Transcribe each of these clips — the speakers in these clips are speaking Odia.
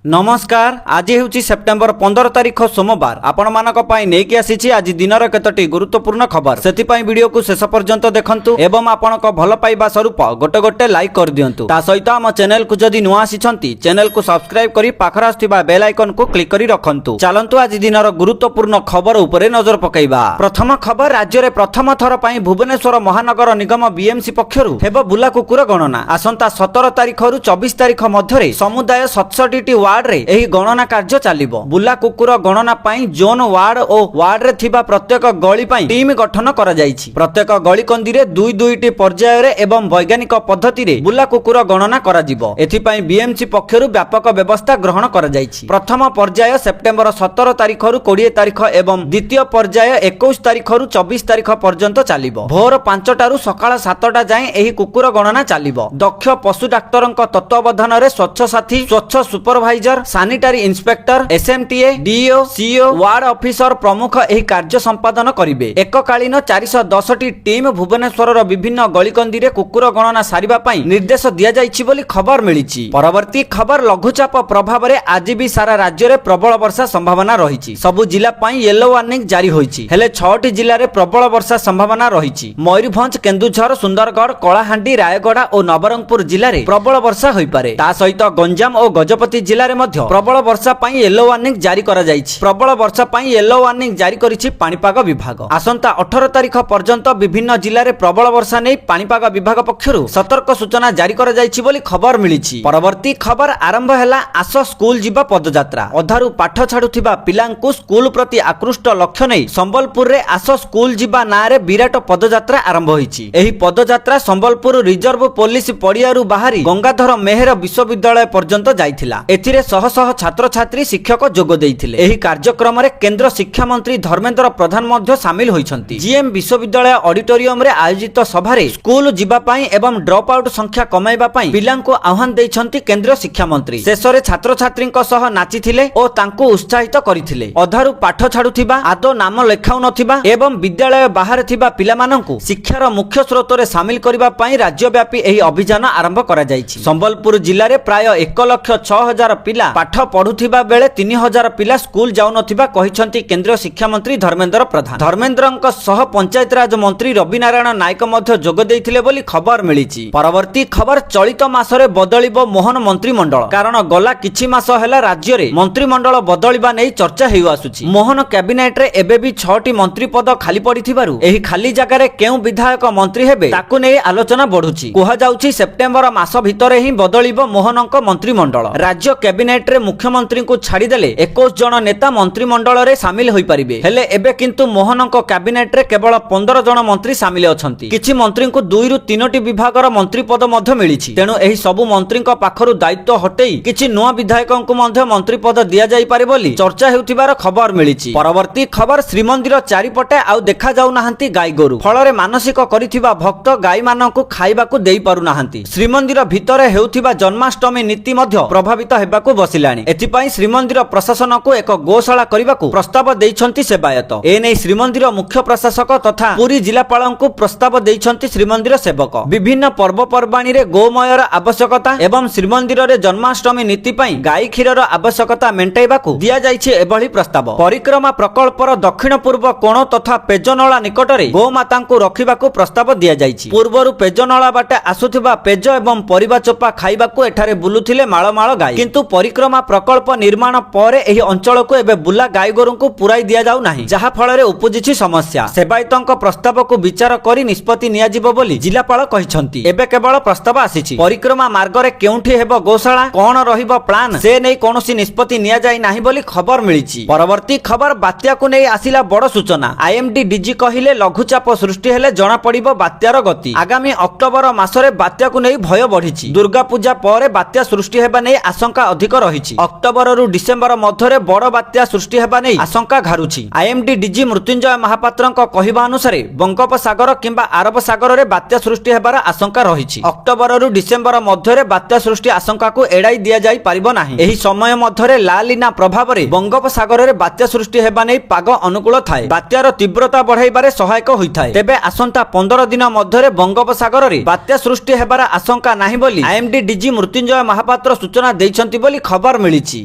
ନମସ୍କାର। ଆଜି ହେଉଛି ସେପ୍ଟେମ୍ବର 15 ତାରିଖ, ସୋମବାର। ଆପଣମାନଙ୍କ ପାଇଁ ନେଇକି ଆସିଛି ଆଜି ଦିନର କେତୋଟି ଗୁରୁତ୍ୱପୂର୍ଣ୍ଣ ଖବର। ସେଥିପାଇଁ ଭିଡିଓକୁ ଶେଷ ପର୍ଯ୍ୟନ୍ତ ଦେଖନ୍ତୁ ଏବଂ ଆପଣଙ୍କ ଭଲ ପାଇବା ସ୍ୱରୂପ ଗୋଟେ ଗୋଟେ ଲାଇକ୍ କରିଦିଅନ୍ତୁ। ତା ସହିତ ଆମ ଚ୍ୟାନେଲକୁ ଯଦି ନୂଆ ଆସିଛନ୍ତି, ଚ୍ୟାନେଲକୁ ସବସ୍କ୍ରାଇବ କରି ପାଖରେ ଆସୁଥିବା ବେଲ୍ ଆଇକନକୁ କ୍ଲିକ୍ କରି ରଖନ୍ତୁ। ଚାଲନ୍ତୁ, ଆଜି ଦିନର ଗୁରୁତ୍ୱପୂର୍ଣ୍ଣ ଖବର ଉପରେ ନଜର ପକାଇବା। ପ୍ରଥମ ଖବର, ରାଜ୍ୟରେ ପ୍ରଥମ ଥର ପାଇଁ ଭୁବନେଶ୍ୱର ମହାନଗର ନିଗମ ବିଏମସି ପକ୍ଷରୁ ହେବ ବୁଲା କୁକୁର ଗଣନା। ଆସନ୍ତା 17 ତାରିଖରୁ 24 ତାରିଖ ମଧ୍ୟରେ ସମୁଦାୟ 67ଟି ୱାର୍ଡରେ ଏହି ଗଣନା କାର୍ଯ୍ୟ ଚାଲିବ। ବୁଲା କୁକୁର ଗଣନା ପାଇଁ ଜୋନ୍, ୱାର୍ଡ ଓ ୱାର୍ଡରେ ଥିବା ପ୍ରତ୍ୟେକ ଗଳି ପାଇଁ ଟିମ୍ ଗଠନ କରାଯାଇଛି। ପ୍ରତ୍ୟେକ ଗଳିକନ୍ଦିରେ ଦୁଇ ଦୁଇଟି ପର୍ଯ୍ୟାୟରେ ଏବଂ ବୈଜ୍ଞାନିକ ପଦ୍ଧତିରେ ବୁଲା କୁକୁର ଗଣନା କରାଯିବ। ଏଥିପାଇଁ ବିଏମସି ପକ୍ଷରୁ ବ୍ୟାପକ ବ୍ୟବସ୍ଥା ଗ୍ରହଣ କରାଯାଇଛି। ପ୍ରଥମ ପର୍ଯ୍ୟାୟ ସେପ୍ଟେମ୍ବର 17 ତାରିଖରୁ 20 ତାରିଖ ଏବଂ ଦ୍ୱିତୀୟ ପର୍ଯ୍ୟାୟ 21 ତାରିଖରୁ 24 ତାରିଖ ପର୍ଯ୍ୟନ୍ତ ଚାଲିବ। ଭୋର 5ଟାରୁ ସକାଳ 7ଟା ଯାଏଁ ଏହି କୁକୁର ଗଣନା ଚାଲିବ। ଦକ୍ଷ ପଶୁ ଡାକ୍ତରଙ୍କ ତତ୍ତ୍ୱାବଧାନରେ ସ୍ୱଚ୍ଛ ସାଥୀ, ସ୍ୱଚ୍ଛ supervisor, sanitary inspector, SMTA, DEO, CO, ward officer ପ୍ରମୁଖ ଏହି କାର୍ଯ୍ୟ ସମ୍ପାଦନ କରିବେ। ଏକକାଳୀନ 410ଟି ଟିମ୍ ଭୁବନେଶ୍ୱରର ବିଭିନ୍ନ ଗଳିକନ୍ଦିରେ କୁକୁର ଗଣନା ସାରିବା ପାଇଁ ନିର୍ଦ୍ଦେଶ ଦିଆଯାଇଛି ବୋଲି ଖବର ମିଳିଛି। ପରବର୍ତ୍ତୀ ଖବର, ଲଘୁଚାପ ପ୍ରଭାବରେ ଆଜି ବି ସାରା ରାଜ୍ୟରେ ପ୍ରବଳ ବର୍ଷା ସମ୍ଭାବନା ରହିଛି। ସବୁ ଜିଲ୍ଲା ପାଇଁ ୟେଲୋ ୱାର୍ଣ୍ଣିଂ ଜାରି ହୋଇଛି। ହେଲେ ଛଅଟି ଜିଲ୍ଲାରେ ପ୍ରବଳ ବର୍ଷା ସମ୍ଭାବନା ରହିଛି। ମୟୂରଭଞ୍ଜ, କେନ୍ଦୁଝର, ସୁନ୍ଦରଗଡ଼, କଳାହାଣ୍ଡି, ରାୟଗଡ଼ା ଓ ନବରଙ୍ଗପୁର ଜିଲ୍ଲାରେ ପ୍ରବଳ ବର୍ଷା ହୋଇପାରେ। ତା ସହିତ ଗଞ୍ଜାମ ଓ ଗଜପତି ଜିଲ୍ଲାରେ ମଧ୍ୟ ପ୍ରବଳ ବର୍ଷା ପାଇଁ ୟେଲୋ ୱାର୍ଣ୍ଣିଂ ଜାରି କରାଯାଇଛି। ପ୍ରବଳ ବର୍ଷା ପାଇଁ ୟେଲୋ ୱାର୍ଣ୍ଣିଂ ଜାରି କରିଛି ପାଣିପାଗ ବିଭାଗ। ଆସନ୍ତା 18 ତାରିଖ ପର୍ଯ୍ୟନ୍ତ ବିଭିନ୍ନ ଜିଲ୍ଲାରେ ପ୍ରବଳ ବର୍ଷା ନେଇ ପାଣିପାଗ ବିଭାଗ ପକ୍ଷରୁ ସତର୍କ ସୂଚନା ଜାରି କରାଯାଇଛି ବୋଲି ଖବର ମିଳିଛି। ପରବର୍ତ୍ତୀ ଖବର, ଆରମ୍ଭ ହେଲା ଆସ ସ୍କୁଲ ଯିବା ପଦଯାତ୍ରା। ଅଧାରୁ ପାଠ ଛାଡୁଥିବା ପିଲାଙ୍କୁ ସ୍କୁଲ ପ୍ରତି ଆକୃଷ୍ଟ ଲକ୍ଷ୍ୟ ନେଇ ସମ୍ବଲପୁରରେ ଆସ ସ୍କୁଲ ଯିବା ନାଁରେ ବିରାଟ ପଦଯାତ୍ରା ଆରମ୍ଭ ହୋଇଛି। ଏହି ପଦଯାତ୍ରା ସମ୍ବଲପୁର ରିଜର୍ଭ ପୋଲିସ ପଡ଼ିଆରୁ ବାହାରି ଗଙ୍ଗାଧର ମେହେର ବିଶ୍ୱବିଦ୍ୟାଳୟ ପର୍ଯ୍ୟନ୍ତ ଯାଇଥିଲା। ଏଥିରେ ଶହ ଶହ ଛାତ୍ରଛାତ୍ରୀ, ଶିକ୍ଷକ ଯୋଗ ଦେଇଥିଲେ। ଏହି କାର୍ଯ୍ୟକ୍ରମରେ କେନ୍ଦ୍ର ଶିକ୍ଷାମନ୍ତ୍ରୀ ଧର୍ମେନ୍ଦ୍ର ପ୍ରଧାନ ମଧ୍ୟ ସାମିଲ ହୋଇଛନ୍ତି। ଜିଏମ୍ ବିଶ୍ୱବିଦ୍ୟାଳୟ ଅଡିଟୋରିୟମରେ ଆୟୋଜିତ ସଭାରେ ସ୍କୁଲ ଯିବା ପାଇଁ ଏବଂ ଡ୍ରପ୍ ଆଉଟ୍ ସଂଖ୍ୟା କମାଇବା ପାଇଁ ପିଲାଙ୍କୁ ଆହ୍ୱାନ ଦେଇଛନ୍ତି କେନ୍ଦ୍ର ଶିକ୍ଷାମନ୍ତ୍ରୀ। ଶେଷରେ ଛାତ୍ରଛାତ୍ରୀଙ୍କ ସହ ନାଚିଥିଲେ ଓ ତାଙ୍କୁ ଉତ୍ସାହିତ କରିଥିଲେ। ଅଧାରୁ ପାଠ ଛାଡୁଥିବା, ଆଦୌ ନାମ ଲେଖାଉନଥିବା ଏବଂ ବିଦ୍ୟାଳୟ ବାହାରେ ଥିବା ପିଲାମାନଙ୍କୁ ଶିକ୍ଷାର ମୁଖ୍ୟ ସ୍ରୋତରେ ସାମିଲ କରିବା ପାଇଁ ରାଜ୍ୟବ୍ୟାପୀ ଏହି ଅଭିଯାନ ଆରମ୍ଭ କରାଯାଇଛି। ସମ୍ବଲପୁର ଜିଲ୍ଲାରେ ପ୍ରାୟ 1,06,000 ପିଲା ପାଠ ପଢୁଥିବା ବେଳେ 3000 ପିଲା ସ୍କୁଲ ଯାଉନଥିବା କହିଛନ୍ତି କେନ୍ଦ୍ର ଶିକ୍ଷାମନ୍ତ୍ରୀ ଧର୍ମେନ୍ଦ୍ର ପ୍ରଧାନ। ଧର୍ମେନ୍ଦ୍ରଙ୍କ ସହ ପଞ୍ଚାୟତିରାଜ ମନ୍ତ୍ରୀ ରବି ନାରାୟଣ ନାୟକ ମଧ୍ୟ ଯୋଗ ଦେଇଥିଲେ ବୋଲି ଖବର ମିଳିଛି। ପରବର୍ତ୍ତୀ ଖବର, ଚଳିତ ମାସରେ ବଦଳିବ ମୋହନ ମନ୍ତ୍ରିମଣ୍ଡଳ। କାରଣ ଗଲା କିଛି ମାସ ହେଲା ରାଜ୍ୟରେ ମନ୍ତ୍ରିମଣ୍ଡଳ ବଦଳିବା ନେଇ ଚର୍ଚ୍ଚା ହେଉ ଆସୁଛି। ମୋହନ କ୍ୟାବିନେଟରେ ଏବେ ବି ଛଅଟି ମନ୍ତ୍ରୀ ପଦ ଖାଲି ପଡିଥିବାରୁ ଏହି ଖାଲି ଜାଗାରେ କେଉଁ ବିଧାୟକ ମନ୍ତ୍ରୀ ହେବେ, ତାକୁ ନେଇ ଆଲୋଚନା ବଢୁଛି। କୁହାଯାଉଛି, ସେପ୍ଟେମ୍ବର ମାସ ଭିତରେ ହିଁ ବଦଳିବ ମୋହନଙ୍କ ମନ୍ତ୍ରିମଣ୍ଡଳ। ରାଜ୍ୟ କ୍ୟାବିନେଟରେ ମୁଖ୍ୟମନ୍ତ୍ରୀଙ୍କୁ ଛାଡ଼ିଦେଲେ 21 ଜଣ ନେତା ମନ୍ତ୍ରିମଣ୍ଡଳରେ ସାମିଲ ହୋଇପାରିବେ। ହେଲେ ଏବେ କିନ୍ତୁ ମୋହନଙ୍କ କ୍ୟାବିନେଟରେ କେବଳ 15 ଜଣ ମନ୍ତ୍ରୀ ସାମିଲ ଅଛନ୍ତି। କିଛି ମନ୍ତ୍ରୀଙ୍କୁ ଦୁଇରୁ ତିନୋଟି ବିଭାଗର ମନ୍ତ୍ରୀ ପଦ ମଧ୍ୟ ମିଳିଛି। ତେଣୁ ଏହି ସବୁ ମନ୍ତ୍ରୀଙ୍କ ପାଖରୁ ଦାୟିତ୍ୱ ହଟେଇ କିଛି ନୂଆ ବିଧାୟକଙ୍କୁ ମଧ୍ୟ ମନ୍ତ୍ରୀ ପଦ ଦିଆଯାଇପାରେ ବୋଲି ଚର୍ଚ୍ଚା ହେଉଥିବାର ଖବର ମିଳିଛି। ପରବର୍ତ୍ତୀ ଖବର, ଶ୍ରୀମନ୍ଦିର ଚାରିପଟେ ଆଉ ଦେଖାଯାଉନାହାନ୍ତି ଗାଈ ଗୋରୁ। ଫଳରେ ମାନସିକ କରିଥିବା ଭକ୍ତ ଗାଈମାନଙ୍କୁ ଖାଇବାକୁ ଦେଇପାରୁନାହାନ୍ତି। ଶ୍ରୀମନ୍ଦିର ଭିତରେ ହେଉଥିବା ଜନ୍ମାଷ୍ଟମୀ ନୀତି ମଧ୍ୟ ପ୍ରଭାବିତ ହେବାକୁ ବସିଲାଣି। ଏଥିପାଇଁ ଶ୍ରୀମନ୍ଦିର ପ୍ରଶାସନକୁ ଏକ ଗୋଶାଳା କରିବାକୁ ପ୍ରସ୍ତାବ ଦେଇଛନ୍ତି ସେବାୟତ। ଏନେଇ ଶ୍ରୀମନ୍ଦିର ମୁଖ୍ୟ ପ୍ରଶାସକ ତଥା ପୁରୀ ଜିଲ୍ଲାପାଳଙ୍କୁ ପ୍ରସ୍ତାବ ଦେଇଛନ୍ତି ଶ୍ରୀମନ୍ଦିର ସେବକ। ବିଭିନ୍ନ ପର୍ବପର୍ବାଣୀରେ ଗୋମୟର ଆବଶ୍ୟକତା ଏବଂ ଶ୍ରୀମନ୍ଦିରରେ ଜନ୍ମାଷ୍ଟମୀ ନୀତି ପାଇଁ ଗାଈ କ୍ଷୀରର ଆବଶ୍ୟକତା ମେଣ୍ଟାଇବାକୁ ଦିଆଯାଇଛି ଏଭଳି ପ୍ରସ୍ତାବ। ପରିକ୍ରମା ପ୍ରକଳ୍ପର ଦକ୍ଷିଣ ପୂର୍ବ କୋଣ ତଥା ପେଜନଳା ନିକଟରେ ଗୋମାତାଙ୍କୁ ରଖିବାକୁ ପ୍ରସ୍ତାବ ଦିଆଯାଇଛି। ପୂର୍ବରୁ ପେଜନଳା ବାଟେ ଆସୁଥିବା ପେଜ ଏବଂ ପରିବା ଚୋପା ଖାଇବାକୁ ଏଠାରେ ବୁଲୁଥିଲେ ମାଳ ମାଳ ଗାଈ। କିନ୍ତୁ ପରିକ୍ରମା ପ୍ରକଳ୍ପ ନିର୍ମାଣ ପରେ ଏହି ଅଞ୍ଚଳକୁ ଏବେ ବୁଲା ଗାଈଗୋରୁଙ୍କୁ ପୁରାଇ ଦିଆଯାଉ ନାହିଁ, ଯାହା ଫଳରେ ଉପୁଜିଛି ସମସ୍ୟା। ସେବାୟତଙ୍କ ପ୍ରସ୍ତାବକୁ ବିଚାର କରି ନିଷ୍ପତ୍ତି ନିଆଯିବ ବୋଲି ଜିଲ୍ଲାପାଳ କହିଛନ୍ତି। ଏବେ କେବଳ ପ୍ରସ୍ତାବ ଆସିଛି। ପରିକ୍ରମା ମାର୍ଗରେ କେଉଁଠି ହେବ ଗୋଶାଳା, କଣ ରହିବ ପ୍ଲାନ, ସେ ନେଇ କୌଣସି ନିଷ୍ପତ୍ତି ନିଆଯାଇ ନାହିଁ ବୋଲି ଖବର ମିଳିଛି। ପରବର୍ତ୍ତୀ ଖବର, ବାତ୍ୟାକୁ ନେଇ ଆସିଲା ବଡ ସୂଚନା। ଆଇଏମଡି ଡିଜି କହିଲେ, ଲଘୁଚାପ ସୃଷ୍ଟି ହେଲେ ଜଣାପଡିବ ବାତ୍ୟାର ଗତି। ଆଗାମୀ ଅକ୍ଟୋବର ମାସରେ ବାତ୍ୟାକୁ ନେଇ ଭୟ ବଢିଛି। ଦୁର୍ଗା ପୂଜା ପରେ ବାତ୍ୟା ସୃଷ୍ଟି ହେବା ନେଇ ଆଶଙ୍କା ଅଧିକ ରହିଛି। ଅକ୍ଟୋବରରୁ ଡିସେମ୍ବର ମଧ୍ୟରେ ବଡ ବାତ୍ୟା ସୃଷ୍ଟି ହେବା ନେଇ ଆଶଙ୍କା ଘାରୁଛି। ଆଇଏମଡି ଡିଜି ମୃତ୍ୟୁଞ୍ଜୟ ମହାପାତ୍ରଙ୍କ କହିବା ଅନୁସାରେ, ବଙ୍ଗୋପସାଗର କିମ୍ବା ଆରବ ସାଗରରେ ବାତ୍ୟା ସୃଷ୍ଟି ହେବାର ଆଶଙ୍କା ରହିଛି। ଅକ୍ଟୋବରରୁ ଡିସେମ୍ବର ମଧ୍ୟରେ ବାତ୍ୟା ସୃଷ୍ଟି ଆଶଙ୍କାକୁ ଏଡାଇ ଦିଆଯାଇ ପାରିବ ନାହିଁ। ଏହି ସମୟ ମଧ୍ୟରେ ଲାଲିନା ପ୍ରଭାବରେ ବଙ୍ଗୋପସାଗରରେ ବାତ୍ୟା ସୃଷ୍ଟି ହେବା ନେଇ ପାଗ ଅନୁକୂଳ ଥାଏ। ବାତ୍ୟାର ତୀବ୍ରତା ବଢାଇବାରେ ସହାୟକ ହୋଇଥାଏ। ତେବେ ଆସନ୍ତା 15 ଦିନ ମଧ୍ୟରେ ବଙ୍ଗୋପସାଗରରେ ବାତ୍ୟା ସୃଷ୍ଟି ହେବାର ଆଶଙ୍କା ନାହିଁ ବୋଲି ଆଇଏମଡି ଡିଜି ମୃତ୍ୟୁଞ୍ଜୟ ମହାପାତ୍ର ସୂଚନା ଦେଇଛନ୍ତି ବୋଲି ବୋଲି ଖବର ମିଳିଛି।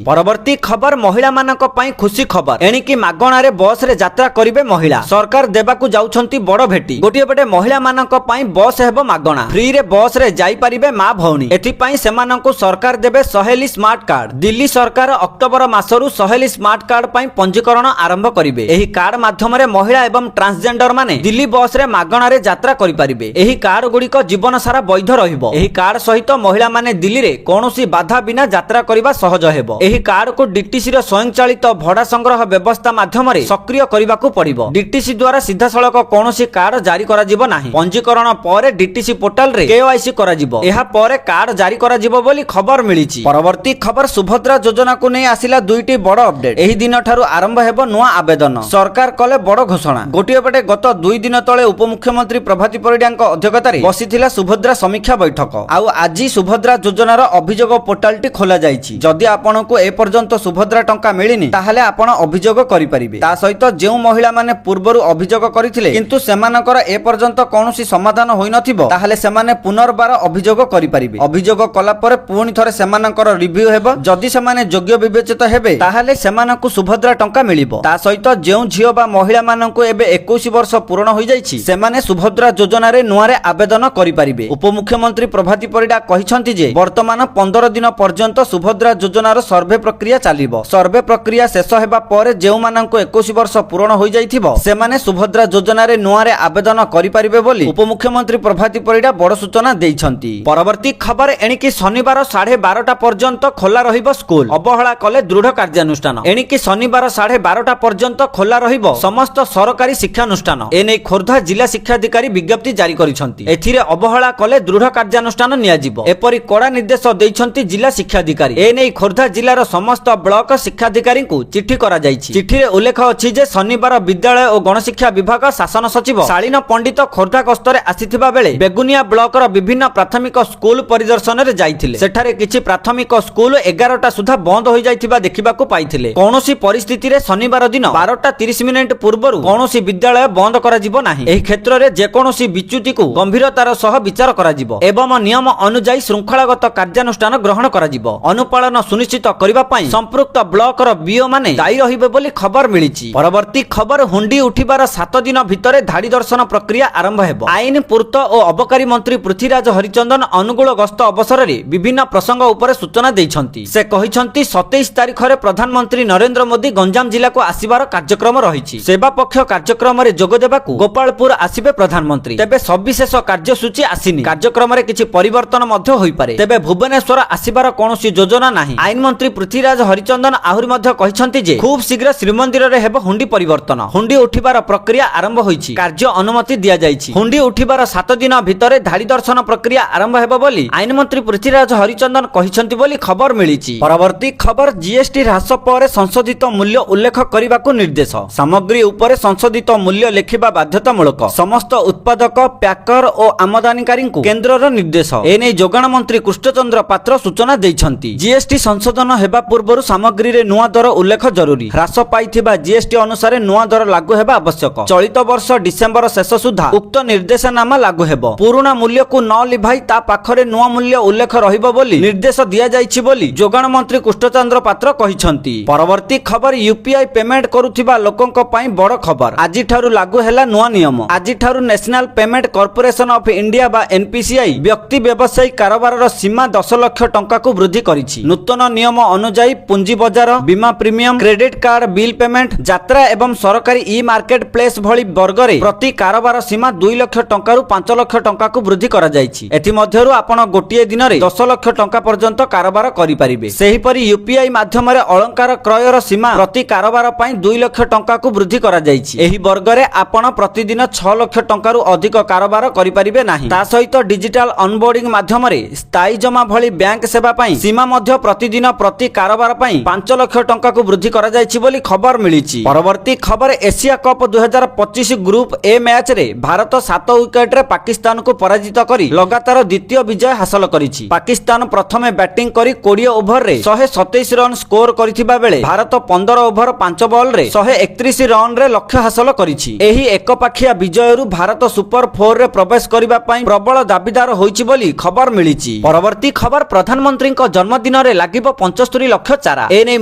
ପରବର୍ତ୍ତୀ ଖବର, ମହିଳାମାନଙ୍କ ପାଇଁ ଖୁସି ଖବର। ଏଣିକି ମାଗଣାରେ ବସରେ ଯାତ୍ରା କରିବେ ମହିଳା। ସରକାର ଦେବାକୁ ଯାଉଛନ୍ତି ବଡ ଭେଟି। ଗୋଟିଏ ପଟେ ମହିଳାମାନଙ୍କ ପାଇଁ ବସ୍ ହେବ ମାଗଣା, ଫ୍ରିରେ ବସରେ ଯାଇପାରିବେ ମା ଭଉଣୀ। ଏଥିପାଇଁ ସେମାନଙ୍କୁ ସରକାର ଦେବେ ସହେଲି ସ୍ମାର୍ଟ କାର୍ଡ। ଦିଲ୍ଲୀ ସରକାର ଅକ୍ଟୋବର ମାସରୁ ସହେଲି ସ୍ମାର୍ଟ କାର୍ଡ ପାଇଁ ପଞ୍ଜୀକରଣ ଆରମ୍ଭ କରିବେ। ଏହି କାର୍ଡ ମାଧ୍ୟମରେ ମହିଳା ଏବଂ ଟ୍ରାନ୍ସଜେଣ୍ଡର ମାନେ ଦିଲ୍ଲୀ ବସରେ ମାଗଣାରେ ଯାତ୍ରା କରିପାରିବେ। ଏହି କାର୍ଡ ଗୁଡ଼ିକ ଜୀବନ ସାରା ବୈଧ ରହିବ। ଏହି କାର୍ଡ ସହିତ ମହିଳାମାନେ ଦିଲ୍ଲୀରେ କୌଣସି ବାଧା ବିନା ଯାତ୍ରା କରିବା ସହଜ ହେବ। ଏହି କାର୍ଡକୁ ଡିଟିସି ର ସ୍ୱୟଂଚାଳିତ ଭଡା ସଂଗ୍ରହ ବ୍ୟବସ୍ଥା ମାଧ୍ୟମରେ ସକ୍ରିୟ କରିବାକୁ ପଡିବ। ଡିଟିସି ଦ୍ୱାରା ସିଧାସଳଖ କୌଣସି କାର୍ଡ ଜାରି କରାଯିବ ନାହିଁ। ପଞ୍ଜୀକରଣ ପରେ ଡିଟିସି ପୋର୍ଟାଲରେ କେୱାଇସି କରାଯିବ। ଏହା ପରେ କାର୍ଡ ଜାରି କରାଯିବ ବୋଲି ଖବର ମିଳିଛି। ପରବର୍ତ୍ତୀ ଖବର, ସୁଭଦ୍ରା ଯୋଜନାକୁ ନେଇ ଆସିଲା ଦୁଇଟି ବଡ ଅପଡେଟ୍। ଏହି ଦିନ ଠାରୁ ଆରମ୍ଭ ହେବ ନୂଆ ଆବେଦନ। ସରକାର କଲେ ବଡ ଘୋଷଣା। ଗୋଟିଏ ପଟେ ଗତ 2 ଦିନ ତଳେ ଉପମୁଖ୍ୟମନ୍ତ୍ରୀ ପ୍ରଭାତୀ ପରିଡାଙ୍କ ଅଧ୍ୟକ୍ଷତାରେ ବସିଥିଲା ସୁଭଦ୍ରା ସମୀକ୍ଷା ବୈଠକ। ଆଉ ଆଜି ସୁଭଦ୍ରା ଯୋଜନାର ଅଭିଯୋଗ ପୋର୍ଟାଲଟି ଖୋଲାଯାଇଛି। ଯଦି ଆପଣଙ୍କୁ ଏପର୍ଯ୍ୟନ୍ତ ସୁଭଦ୍ରା ଟଙ୍କା ମିଳିନି, ତାହେଲେ ଆପଣ ଅଭିଯୋଗ କରିପାରିବେ। ତା ସହିତ ଯେଉଁ ମହିଳାମାନେ ପୂର୍ବରୁ ଅଭିଯୋଗ କରିଥିଲେ, କିନ୍ତୁ ସେମାନଙ୍କର ଏପର୍ଯ୍ୟନ୍ତ କୌଣସି ସମାଧାନ ହୋଇନଥିବ, ତାହେଲେ ସେମାନେ ପୁନର୍ବାର ଅଭିଯୋଗ କରିପାରିବେ। ଅଭିଯୋଗ କଲା ପରେ ପୁଣି ଥରେ ସେମାନଙ୍କର ରିଭ୍ୟୁ ହେବ। ଯଦି ସେମାନେ ଯୋଗ୍ୟ ବିବେଚିତ ହେବେ, ତାହେଲେ ସେମାନଙ୍କୁ ସୁଭଦ୍ରା ଟଙ୍କା ମିଳିବ। ତା ସହିତ ଯେଉଁ ଝିଅ ବା ମହିଳାମାନଙ୍କୁ ଏବେ 21 ବର୍ଷ ପୂରଣ ହୋଇଯାଇଛି, ସେମାନେ ସୁଭଦ୍ରା ଯୋଜନାରେ ନୂଆରେ ଆବେଦନ କରିପାରିବେ। ଉପମୁଖ୍ୟମନ୍ତ୍ରୀ ପ୍ରଭାତୀ ପରିଡା କହିଛନ୍ତି ଯେ ବର୍ତ୍ତମାନ 15 ଦିନ ପର୍ଯ୍ୟନ୍ତ ସୁଭଦ୍ରା ଯୋଜନାର ସର୍ଭେ ପ୍ରକ୍ରିୟା ଚାଲିବ। ସର୍ଭେ ପ୍ରକ୍ରିୟା ଶେଷ ହେବା ପରେ ଯେଉଁମାନଙ୍କୁ 21 ବର୍ଷ ପୂରଣ ହୋଇଯାଇଥିବ, ସେମାନେ ସୁଭଦ୍ରା ଯୋଜନାରେ ନୂଆରେ ଆବେଦନ କରିପାରିବେ ବୋଲି ଉପମୁଖ୍ୟମନ୍ତ୍ରୀ ପ୍ରଭାତୀ ପରିଡା ବଡ ସୂଚନା ଦେଇଛନ୍ତି। ପରବର୍ତ୍ତୀ ଖବର, ଏଣିକି ଶନିବାର 12:30 ପର୍ଯ୍ୟନ୍ତ ଖୋଲା ରହିବ ସ୍କୁଲ। ଅବହେଳା କଲେ ଦୃଢ କାର୍ଯ୍ୟାନୁଷ୍ଠାନ। ଏଣିକି ଶନିବାର 12:30 ପର୍ଯ୍ୟନ୍ତ ଖୋଲା ରହିବ ସମସ୍ତ ସରକାରୀ ଶିକ୍ଷାନୁଷ୍ଠାନ। ଏନେଇ ଖୋର୍ଦ୍ଧା ଜିଲ୍ଲା ଶିକ୍ଷାଧିକାରୀ ବିଜ୍ଞପ୍ତି ଜାରି କରିଛନ୍ତି। ଏଥିରେ ଅବହେଳା କଲେ ଦୃଢ କାର୍ଯ୍ୟାନୁଷ୍ଠାନ ନିଆଯିବ, ଏପରି କଡା ନିର୍ଦ୍ଦେଶ ଦେଇଛନ୍ତି ଜିଲ୍ଲା ଶିକ୍ଷାଧିକାରୀ। ଏନେଇ ଖୋର୍ଦ୍ଧା ଜିଲ୍ଲାର ସମସ୍ତ ବ୍ଲକ ଶିକ୍ଷାଧିକାରୀଙ୍କୁ ଚିଠି କରାଯାଇଛି। ଚିଠିରେ ଉଲ୍ଲେଖ ଅଛି ଯେ ଶନିବାର ବିଦ୍ୟାଳୟ ଓ ଗଣଶିକ୍ଷା ବିଭାଗ ଶାସନ ସଚିବ ଶାଳୀନ ପଣ୍ଡିତ ଖୋର୍ଦ୍ଧା ଗସ୍ତରେ ଆସିଥିବା ବେଳେ ବେଗୁନିଆ ବ୍ଲକର ବିଭିନ୍ନ ପ୍ରାଥମିକ ସ୍କୁଲ ପରିଦର୍ଶନରେ ଯାଇଥିଲେ। ସେଠାରେ କିଛି ପ୍ରାଥମିକ ସ୍କୁଲ 11ଟା ସୁଦ୍ଧା ବନ୍ଦ ହୋଇଯାଇଥିବା ଦେଖିବାକୁ ପାଇଥିଲେ। କୌଣସି ପରିସ୍ଥିତିରେ ଶନିବାର ଦିନ 12ଟା 30 ମିନିଟ ପୂର୍ବରୁ କୌଣସି ବିଦ୍ୟାଳୟ ବନ୍ଦ କରାଯିବ ନାହିଁ। ଏହି କ୍ଷେତ୍ରରେ ଯେକୌଣସି ବିଚ୍ୟୁତିକୁ ଗମ୍ଭୀରତାର ସହ ବିଚାର କରାଯିବ ଏବଂ ନିୟମ ଅନୁଯାୟୀ ଶୃଙ୍ଖଳାଗତ କାର୍ଯ୍ୟାନୁଷ୍ଠାନ ଗ୍ରହଣ କରାଯିବ। ଅନୁପାଳନ ସୁନିଶ୍ଚିତ କରିବା ପାଇଁ ସମ୍ପୃକ୍ତ ବ୍ଲକର ବିଓ ମାନେ ଦାୟୀ ରହିବେ ବୋଲି ଖବର ମିଳିଛି। ପରବର୍ତ୍ତୀ ଖବର, ହୁଣ୍ଡି ଉଠିବାର 7 ଦିନ ଭିତରେ ଧାଡି ଦର୍ଶନ ପ୍ରକ୍ରିୟା ଆରମ୍ଭ ହେବ। ଆଇନ, ପୂର୍ତ୍ତ ଓ ଅବକାରୀ ମନ୍ତ୍ରୀ ପୃଥ୍ୱୀରାଜ ହରିଚନ୍ଦନ ଅନୁଗୁଳ ଗସ୍ତ ଅବସରରେ ବିଭିନ୍ନ ପ୍ରସଙ୍ଗ ଉପରେ ସୂଚନା ଦେଇଛନ୍ତି। ସେ କହିଛନ୍ତି, 27 ତାରିଖରେ ପ୍ରଧାନମନ୍ତ୍ରୀ ନରେନ୍ଦ୍ର ମୋଦି ଗଞ୍ଜାମ ଜିଲ୍ଲାକୁ ଆସିବାର କାର୍ଯ୍ୟକ୍ରମ ରହିଛି। ସେବା ପକ୍ଷ କାର୍ଯ୍ୟକ୍ରମରେ ଯୋଗ ଦେବାକୁ ଗୋପାଳପୁର ଆସିବେ ପ୍ରଧାନମନ୍ତ୍ରୀ। ତେବେ ସବିଶେଷ କାର୍ଯ୍ୟସୂଚୀ ଆସିନି। କାର୍ଯ୍ୟକ୍ରମରେ କିଛି ପରିବର୍ତ୍ତନ ମଧ୍ୟ ହୋଇପାରେ। ତେବେ ଭୁବନେଶ୍ୱର ଆସିବାର କୌଣସି ଯୋଜନା ନାହିଁ। ଆଇନ ମନ୍ତ୍ରୀ ପୃଥ୍ୱୀରାଜ ହରିଚନ୍ଦନ ଆହୁରି ମଧ୍ୟ କହିଛନ୍ତି ଯେ ଖୁବ୍ ଶୀଘ୍ର ଶ୍ରୀମନ୍ଦିରରେ ହେବ ହୁଣ୍ଡି ପରିବର୍ତ୍ତନ। ହୁଣ୍ଡି ଉଠିବାର ପ୍ରକ୍ରିୟା ଆରମ୍ଭ ହୋଇଛି। କାର୍ଯ୍ୟ ଅନୁମତି ଦିଆଯାଇଛି। ହୁଣ୍ଡି ଉଠିବାର 7 ଦିନ ଭିତରେ ଧାଡି ଦର୍ଶନ ପ୍ରକ୍ରିୟା ଆରମ୍ଭ ହେବ ବୋଲି ଆଇନ ମନ୍ତ୍ରୀ ପୃଥ୍ୱୀରାଜ ହରିଚନ୍ଦନ କହିଛନ୍ତି ବୋଲି ଖବର ମିଳିଛି। ପରବର୍ତ୍ତୀ ଖବର, ଜିଏସଟି ହ୍ରାସ ପରେ ସଂଶୋଧିତ ମୂଲ୍ୟ ଉଲ୍ଲେଖ କରିବାକୁ ନିର୍ଦ୍ଦେଶ। ସାମଗ୍ରୀ ଉପରେ ସଂଶୋଧିତ ମୂଲ୍ୟ ଲେଖିବା ବାଧ୍ୟତାମୂଳକ। ସମସ୍ତ ଉତ୍ପାଦକ, ପ୍ୟାକର ଓ ଆମଦାନୀକାରୀଙ୍କୁ କେନ୍ଦ୍ରର ନିର୍ଦ୍ଦେଶ। ଏନେଇ ଯୋଗାଣ ମନ୍ତ୍ରୀ କୃଷ୍ଣଚନ୍ଦ୍ର ପାତ୍ର ସୂଚନା ଦେଇଛନ୍ତି। ଜିଏସଟି ସଂଶୋଧନ ହେବା ପୂର୍ବରୁ ସାମଗ୍ରୀରେ ନୂଆ ଦର ଉଲ୍ଲେଖ ଜରୁରୀ। ହ୍ରାସ ପାଇଥିବା ଜିଏସଟି ଅନୁସାରେ ନୂଆ ଦର ଲାଗୁ ହେବା ଆବଶ୍ୟକ। ଚଳିତ ବର୍ଷ ଡିସେମ୍ବର ଶେଷ ସୁଦ୍ଧା ଉକ୍ତ ନିର୍ଦ୍ଦେଶନାମା ଲାଗୁ ହେବ। ପୁରୁଣା ମୂଲ୍ୟକୁ ନ ଲିଭାଇ ତା ପାଖରେ ନୂଆ ମୂଲ୍ୟ ଉଲ୍ଲେଖ ରହିବ ବୋଲି ନିର୍ଦ୍ଦେଶ ଦିଆଯାଇଛି ବୋଲି ଯୋଗାଣ ମନ୍ତ୍ରୀ କୃଷ୍ଣଚନ୍ଦ୍ର ପାତ୍ର କହିଛନ୍ତି। ପରବର୍ତ୍ତୀ ଖବର, ୟୁପିଆଇ ପେମେଣ୍ଟ କରୁଥିବା ଲୋକଙ୍କ ପାଇଁ ବଡ ଖବର। ଆଜିଠାରୁ ଲାଗୁ ହେଲା ନୂଆ ନିୟମ। ଆଜିଠାରୁ national payment corporation of India ବା ଏନପିସିଆଇ ବ୍ୟକ୍ତି ବ୍ୟବସାୟୀ କାରବାରର ସୀମା 10 ଲକ୍ଷ ଟଙ୍କାକୁ ବୃଦ୍ଧି କରିଛି। ନୂତନ ନିୟମ ଅନୁଯାୟୀ ପୁଞ୍ଜି ବଜାର, ବୀମା premium, credit card bill payment, ଯାତ୍ରା ଏବଂ ସରକାରୀ ଇ ମାର୍କେଟ ପ୍ଲେସ୍ ଭଳି ବର୍ଗରେ ପ୍ରତି କାରବାର ସୀମା 2 ଲକ୍ଷ ଟଙ୍କାରୁ 5 ଲକ୍ଷ ଟଙ୍କାକୁ ବୃଦ୍ଧି କରାଯାଇଛି। ଏଥିମଧ୍ୟରୁ ଆପଣ ଗୋଟିଏ ଦିନରେ 10 ଲକ୍ଷ ଟଙ୍କା ପର୍ଯ୍ୟନ୍ତ କାରବାର କରିପାରିବେ। ସେହିପରି ୟୁପିଆଇ ମାଧ୍ୟମରେ ଅଳଙ୍କାର କ୍ରୟର ସୀମା ପ୍ରତି କାରବାର ପାଇଁ 2 ଲକ୍ଷ ଟଙ୍କାକୁ ବୃଦ୍ଧି କରାଯାଇଛି। ଏହି ବର୍ଗରେ ଆପଣ ପ୍ରତିଦିନ 6 ଲକ୍ଷ ଟଙ୍କାରୁ ଅଧିକ କାରବାର କରିପାରିବେ ନାହିଁ। ତା ସହିତ ଡିଜିଟାଲ ଅନବୋର୍ଡିଂ ମାଧ୍ୟମରେ ସ୍ଥାୟୀ ଜମା ଭଳି ବ୍ୟାଙ୍କ ସେବା ପାଇଁ ସୀମା ମଧ୍ୟ ପ୍ରତିଦିନ ପ୍ରତି କାରବାର ପାଇଁ 5 ଲକ୍ଷ ଟଙ୍କାକୁ ବୃଦ୍ଧି କରାଯାଇଛି ବୋଲି ଖବର ମିଳିଛି। ପରବର୍ତ୍ତୀ ଖବର, ଏସିଆ କପ୍ 2025 ଗ୍ରୁପ ଏ ମ୍ୟାଚରେ ଭାରତ 7 ୱିକେଟରେ ପାକିସ୍ତାନକୁ ପରାଜିତ କରି ଲଗାତାର ଦ୍ୱିତୀୟ ବିଜୟ ହାସଲ କରିଛି। ପାକିସ୍ତାନ ପ୍ରଥମେ ବ୍ୟାଟିଂ କରି 20 ଓଭରରେ 127 ରନ୍ ସ୍କୋର କରିଥିବା ବେଳେ ଭାରତ 15 ଓଭର 5 ବଲରେ 131 ରନରେ ଲକ୍ଷ୍ୟ ହାସଲ କରିଛି। ଏହି ଏକପାଖିଆ ବିଜୟରୁ ଭାରତ ସୁପର ଫୋରରେ ପ୍ରବେଶ କରିବା ପାଇଁ ପ୍ରବଳ ଦାବିଦାର ହୋଇଛି ବୋଲି ଖବର ମିଳିଛି। ପରବର୍ତ୍ତୀ ଖବର, ପ୍ରଧାନମନ୍ତ୍ରୀଙ୍କ ଜନ୍ମଦିନରେ ଦିନରେ ଲାଗିବ 75 ଲକ୍ଷ ଚାରା। ଏନେଇ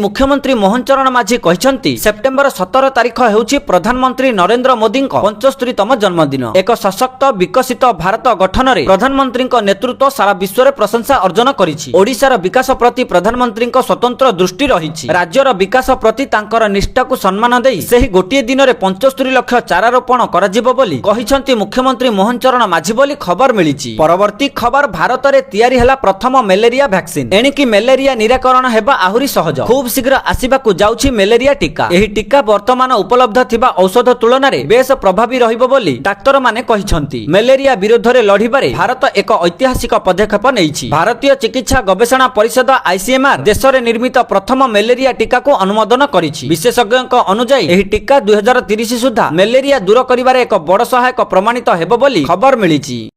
ମୁଖ୍ୟମନ୍ତ୍ରୀ ମୋହନ ଚରଣ ମାଝୀ କହିଛନ୍ତି, ସେପ୍ଟେମ୍ବର 17 ତାରିଖ ହେଉଛି ପ୍ରଧାନମନ୍ତ୍ରୀ ନରେନ୍ଦ୍ର ମୋଦିଙ୍କ 75ତମ ଜନ୍ମଦିନ। ଏକ ସଶକ୍ତ ବିକଶିତ ଭାରତ ଗଠନରେ ପ୍ରଧାନମନ୍ତ୍ରୀଙ୍କ ନେତୃତ୍ୱ ସାରା ବିଶ୍ୱରେ ପ୍ରଶଂସା ଅର୍ଜନ କରିଛି। ଓଡ଼ିଶାର ବିକାଶ ପ୍ରତି ପ୍ରଧାନମନ୍ତ୍ରୀଙ୍କ ସ୍ୱତନ୍ତ୍ର ଦୃଷ୍ଟି ରହିଛି। ରାଜ୍ୟର ବିକାଶ ପ୍ରତି ତାଙ୍କର ନିଷ୍ଠାକୁ ସମ୍ମାନ ଦେଇ ସେହି ଗୋଟିଏ ଦିନରେ 75 ଲକ୍ଷ ଚାରା ରୋପଣ କରାଯିବ ବୋଲି କହିଛନ୍ତି ମୁଖ୍ୟମନ୍ତ୍ରୀ ମୋହନ ଚରଣ ମାଝୀ ବୋଲି ଖବର ମିଳିଛି। ପରବର୍ତ୍ତୀ ଖବର, ଭାରତରେ ତିଆରି ହେଲା ପ୍ରଥମ ମ୍ୟାଲେରିଆ ଭ୍ୟାକ୍ସିନ। ଏଣିକି ମ୍ୟାଲେରିଆ ନିରାକରଣ ହେବା ଆହୁରି ସହଜ। ଖୁବ୍ ଶୀଘ୍ର ଆସିବାକୁ ଯାଉଛି ମ୍ୟାଲେରିଆ ଟୀକା। ଏହି ଟୀକା ବର୍ତ୍ତମାନ ଉପଲବ୍ଧ ଥିବା ଔଷଧ ତୁଳନାରେ ବେଶ ପ୍ରଭାବୀ ରହିବ ବୋଲି ଡାକ୍ତରମାନେ କହିଛନ୍ତି। ମ୍ୟାଲେରିଆ ବିରୋଧରେ ଲଢ଼ିବାରେ ଭାରତ ଏକ ଐତିହାସିକ ପଦକ୍ଷେପ ନେଇଛି। ଭାରତୀୟ ଚିକିତ୍ସା ଗବେଷଣା ପରିଷଦ ଆଇସିଏମଆର ଦେଶରେ ନିର୍ମିତ ପ୍ରଥମ ମ୍ୟାଲେରିଆ ଟୀକାକୁ ଅନୁମୋଦନ କରିଛି। ବିଶେଷଜ୍ଞଙ୍କ ଅନୁଯାୟୀ, ଏହି ଟୀକା 2030 ସୁଦ୍ଧା ମ୍ୟାଲେରିଆ ଦୂର କରିବାରେ ଏକ ବଡ଼ ସହାୟକ ପ୍ରମାଣିତ ହେବ ବୋଲି ଖବର ମିଳିଛି।